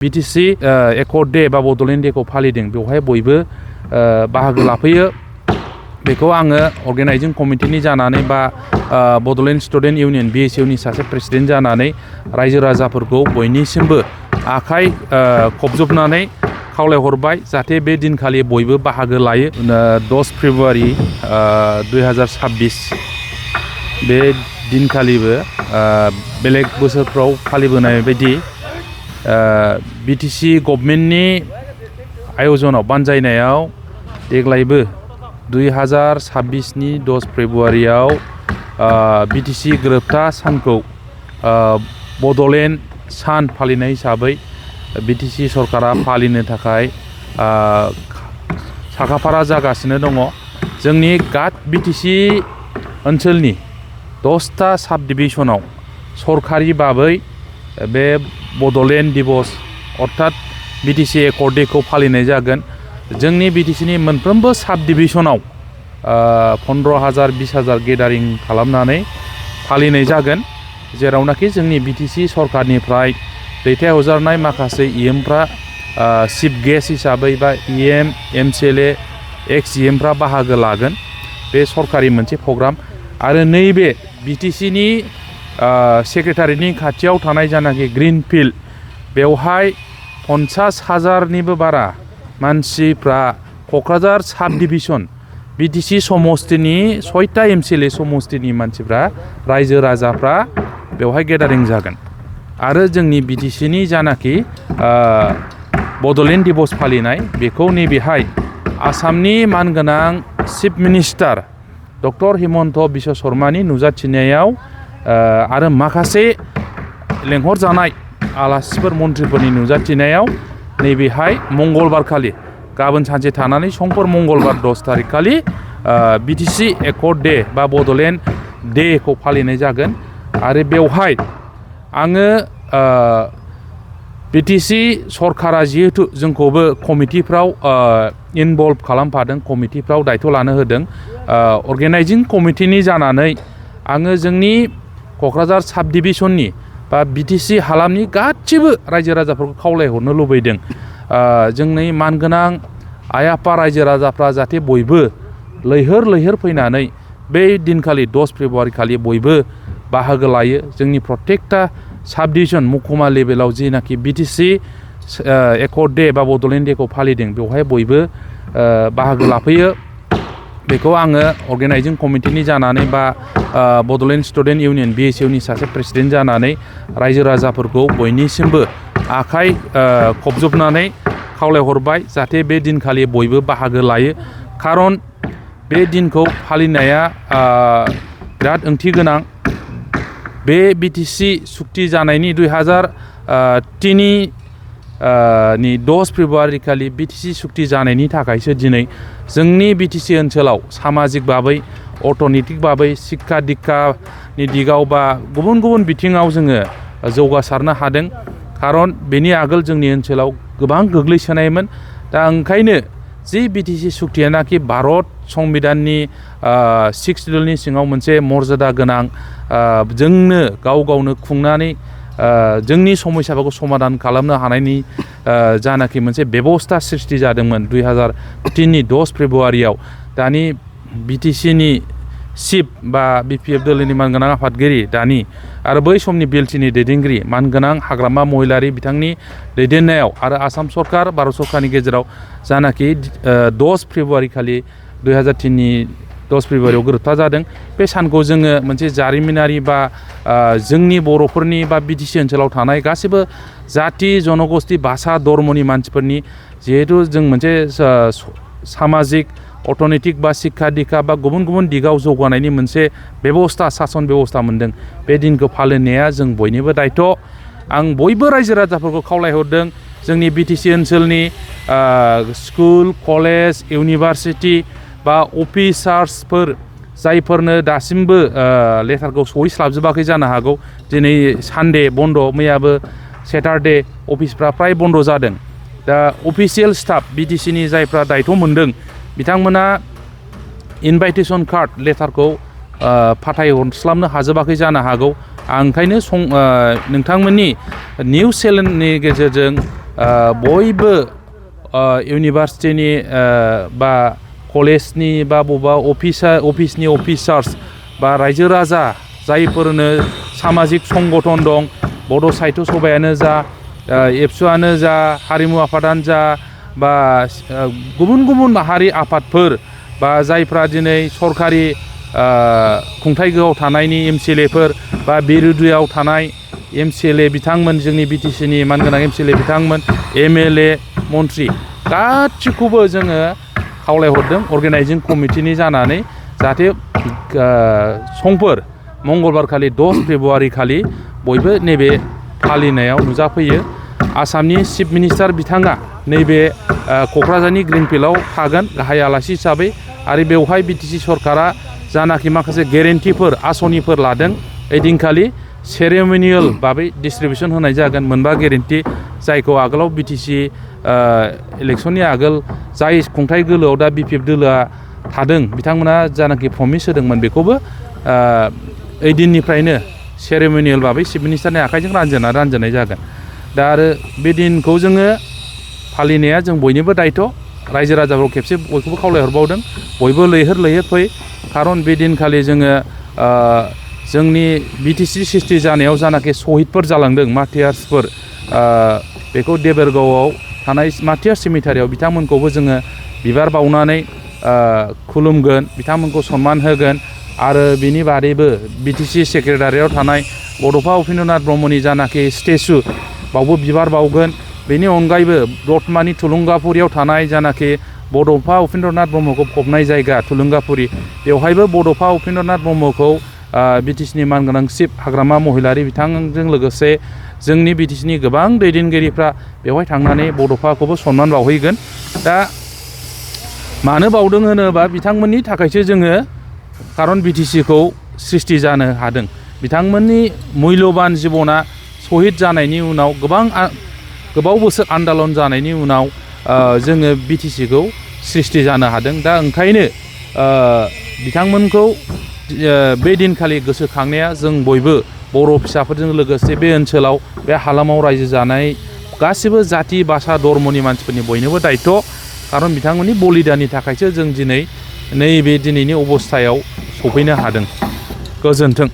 BTC accord day बा बड'लेण्ड डेखौ फालिदों बेवहाय बयबो बाहागो लाफैयो बेखौ आङो अर्गेनाइजिं कमिटिनि जानानै बा बड'लेण्ड स्टुडेन्ट इउनियन BSU नि सासे प्रेसिडेन्ट जानानै रायजो राजाफोरखौ बयनिसिमबो आखाइ खबजबनानै खावलायहरबाय जाहाथे बे दिनखालि बयबो बाहागो लायो 10 फेब्रुवारि 2026 बे दिनखालिबो बेलेग बोसोरफ्राव फालिबोनाय बायदि बिटिसि गभर्नमेन्टनि आयजनाव बानजायनायाव देग्लायबो 2026 नि 10 फेब्रुवारियाव बिटिसि गोरोबथा सानखौ बड'लेण्ड सान फालिनाय हिसाबै बिटिसि सरकारा फालिनो थाखाय साखाफारा जागासिनो दङ। जोंनि बिटिसि ओनसोलनि 10टा साब डिभिजनाव सरकारि बाबै बे बड'लेण्ड दिवस अर्थात बिटिसि एकर्ड डेखौ फालिनाय जागोन। जोंनि बिटिसिनि मोनफ्रोमबो साब डिभिजनाव 15,000 20,000 गेदारिं खालामनानै फालिनाय जागोन जेरावनाखि जोंनि बिटिसि सरकारनिफ्राय दैथायहरजानाय माखासे इएमफ्रा चिफ गेस्ट हिसाबै बा EM MCLA एक्स EMफ्रा बाहागो लागोन। बे सरकारि मोनसे प्रग्राम आरो नैबे बिटिसिनि सेक्रेटारिनि खाथियाव थानाय जानाखि ग्रीन फिल्ड बेवहाय 50,000निबो बारा मानसिफ्रा क'क्राझार साब डिभिजन बिटिसि समस्तिनि 6टा MCLA समस्तिनि मानसिफ्रा रायजो राजाफ्रा बेवहाय गेदारिं जागोन आरो जोंनि बिटिसिनि जानाखि बड'लेण्ड दिवस फालिनाय बेखौ नैबेहाय आसामनि मानगोनां chief minister doctor Himanta Biswa शर्मानि नुजाथिनायाव आरो माखासे लेंहरजानाय आलासिफोर मन्थ्रिफोरनि नुजाथिनायाव नैबेहाय मंगलबार खालि गाबोन सानसे थानानै समफोर मंगलबार 10 थारिख खालि बिटिसि एकर्ड डे बा बड'लेण्ड डेखौ फालिनाय जागोन आरो बेवहाय आङो बिटिसि सरकारा जिहेतु जोंखौबो कमिटिफ्राव इनभल्भ खालामफादों कमिटिफ्राव दायथ' लानो होदों अर्गेनाइजिं कमिटिनि जानानै आङो जोंनि क'क्राझार साब डिभिजननि बा बिटिसि हालामनि गासिबो रायजो राजाफोरखौ खावलायहरनो लुबैदों जोंनि मानगोनां आइ आफा रायजो राजाफ्रा जाहाथे बयबो लैहोर फैनानै बे दिनखालि 10 फेब्रुवारि खालि बयबो बाहागो लायो। जोंनि प्रत्येकटा साब डिभिजन महकुमा लेभेलाव जिनाखि बिटिसि एकर्ड डे बा बड'लेण्ड डेखौ फालिदों बेवहाय बयबो बाहागो लाफैयो बेखौ आङो अर्गेनाइजिं कमिटिनि जानानै बा बड'लेण्ड स्टुडेन्ट इउनियन BSU नि सासे प्रेसिडेन्ट जानानै रायजो राजाफोरखौ बयनिसिमबो आखाइ खबजबनानै खावलायहरबाय जाहाथे बे दिनखालि बयबो बाहागो लायो खारन बे दिनखौ फालिनाया बिराद ओंथि गोनां। बे बिटिसि सुक्ति जानायनि 2003 नि 10 फेब्रुवारि खालि बिटिसि सुक्ति जानायनि थाखायसो दिनै जोंनि बिटिसि ओनसोलाव सामाजिक बाबै अर्थनैतिक बाबै शिक्षा दिक्षानि दिगाव बा गुबुन बिथिङाव जोङो जौगासारनो हादों खारन बेनि आगोल जोंनि ओनसोलाव गोबां गोग्लैसोनायमोन। दा ओंखायनो जि बिटिसि सुक्तियानाखि भारत संबिधाननि 6 शिड्युलनि सिङाव मोनसे मर्यादा गोनां जोंनो गावनो खुंनानै जोंनि समस्याफोरखौ समाधान खालामनो हानायनि जानाखि मोनसे बेबस्था सृष्टि जादोंमोन 2003 नि 10 फेब्रुवारियाव दानि बिटिसिनि चिफ बा BPF दोलोनि मानगोनां आफादगिरि दानि आरो बै समनि बिएलटिनि दैदेनगिरि मानगोनां हाग्रामा महिलारि बिथांनि दैदेननायाव आरो आसाम सरकार भारत सरकारनि गेजेराव जानाखि 10 फेब्रुवारि खालि 2003 नि 10 फेब्रुवारियाव गोरोबथा जादों बे सानखौ जोङो मोनसे जारिमिनारि बा जोंनि बर'फोरनि बा बिटिसि ओनसोलाव थानाय गासैबो जाति जनगोष्ठी भाषा धर्मनि मानसिफोरनि जिहेतु जों मोनसे सामाजिक अर्थनैतिक बा शिक्षा दिक्षा बा गुबुन दिगाव जौगानायनि मोनसे बेबस्था सासन बेबस्था मोनदों बे दिनखौ फालिनाया जों बयनिबो दायथ'। आं बयबो रायजो राजाफोरखौ खावलायहरदों जोंनि बिटिसि ओनसोलनि स्कुल कलेज इउनिभारसिटि बा अफिसार्सफोर जायफोरनो दासिमबो लेटारखौ सहैस्लाबजोबाखै जानो हागौ दिनै सानडे बन्द मैयाबो सेटारडे अफिसफ्रा फ्राय बन्द जादों। दा अफिसियेल स्टाफ बिटिसिनि जायफ्रा दायथ' मोनदों बिथांमोना इनभाइटेसन कार्ड लेटारखौ फाथायहरस्लाबनो हाजोबाखै जानो हागौ। आं ओंखायनो नोंथांमोननि निउज चेनेलनि गेजेरजों बयबो इउनिभार्सिटिनि बा कलेजनि बा बबेबा अफिसनि अफिसार्स बा रायजो राजा जायफोरनो सामाजिक संगठन दं बड' साहित्य सभायानो जा एबसुआनो जा हारिमु आफादानो जा बा गुबुन गुबुन हारि आफादफोर बा जायफ्रा दिनै सरकारि खुंथाय गोहोआव थानायनि एमसिएलएफोर बा बिरोधियाव थानाय एमसिएलए बिथांमोन जोंनि बिटिसिनि मानगोनां एमसिएलए बिथांमोन एमएलए मन्त्रि गासिखौबो जोङो खावलायहरदों अर्गेनाइजिं कमिटिनि जानानै जाहाथे समफोर मंगलबार खालि 10 फेब्रुवारि खालि बयबो नैबे फालिनायाव नुजाफैयो आसामनि चिफ मिनिस्टार बिथाङा नैबे क'क्राझारनि ग्रिनफिल्डआव थागोन गाहाय आलासि हिसाबै आरो बेवहाय बिटिसि सरकारा जानाखि माखासे गेरेन्टिफोर आसनिफोर लादों ओइदिनखालि सेरेमनियेल भाबै डिस्ट्रिबिउसन होनाय जागोन मोनबा गेरेन्टि जायखौ आगोलाव बिटिसि इलेक्सननि आगोल जाय खुंथाय गोलोआव दा बिपिएफ दोलोआ थादों बिथांमोना जानाखि प्रमिस होदोंमोन बेखौबो ओइदिननिफ्रायनो सेरेमनियेल भाबै चिफ मिनिस्टारनि आखाइजों रानजेननाय जागोन दा आरो बे दिनखौ जोङो फालिनाया जों बयनिबो दायथ' रायजो राजाफोरखौ खेबसे बयखौबो खावलायहरबावदों बयबो लैहोर फै खारन बे दिनखालि जोङो जोंनि बिटिसि सृष्टि जानायाव जानाखि शहीदफोर जालांदों मार्टियार्सफोर बेखौ देबोरगावआव थानाय मार्टियार्स सिमिटारियाव बिथांमोनखौबो जोङो बिबार बावनानै खुलुमगोन बिथांमोनखौ सनमान होगोन आरो बिनि बादैबो बिटिसि सेक्रेटारियाव थानाय बड'फा उपेन्द्रनाथ ब्रह्मनि जानाखि स्टेचु बावबो बिबार बावगोन बेनि अनगायैबो दतमानि थुलुंगाफुरियाव थानाय जानाखि बड'फा उपेन्द्रनाथ ब्रह्मखौ फबनाय जायगा थुलुंगाफुरि बेवहायबो बड'फा उपेन्द्रनाथ ब्रह्मखौ बिटिसिनि मानगोनां चिफ हाग्रामा महिलारि बिथांजों लोगोसे जोंनि बिटिसिनि गोबां दैदेनगिरिफ्रा बेवहाय थांनानै बड'फाखौबो सनमान बावहैगोन दा मानो बावदों होनोबा बिथांमोननि थाखायसो जोङो खारन बिटिसिखौ सृष्टि जानो हादों बिथांमोननि मुल्यबान जिबना शहीद जानायनि उनाव गोबाव बोसोर आन्दालन जानायनि उनाव जोङो बिटिसिखौ सृष्टि जानो हादों दा ओंखायनो बिथांमोनखौ बे दिनखालि गोसोखांनाया जों बयबो बर' फिसाफोरजों लोगोसे बे ओनसोलाव बे हालामाव रायजो जानाय गासिबो जाति भाषा धर्मनि मानसिफोरनि बयनोबो दायथ' खारन बिथांमोननि बलिदाननि थाखायसो जों दिनै नैबे दिनैनि अबस्थायाव सफैनो हादों गोजोन्थों।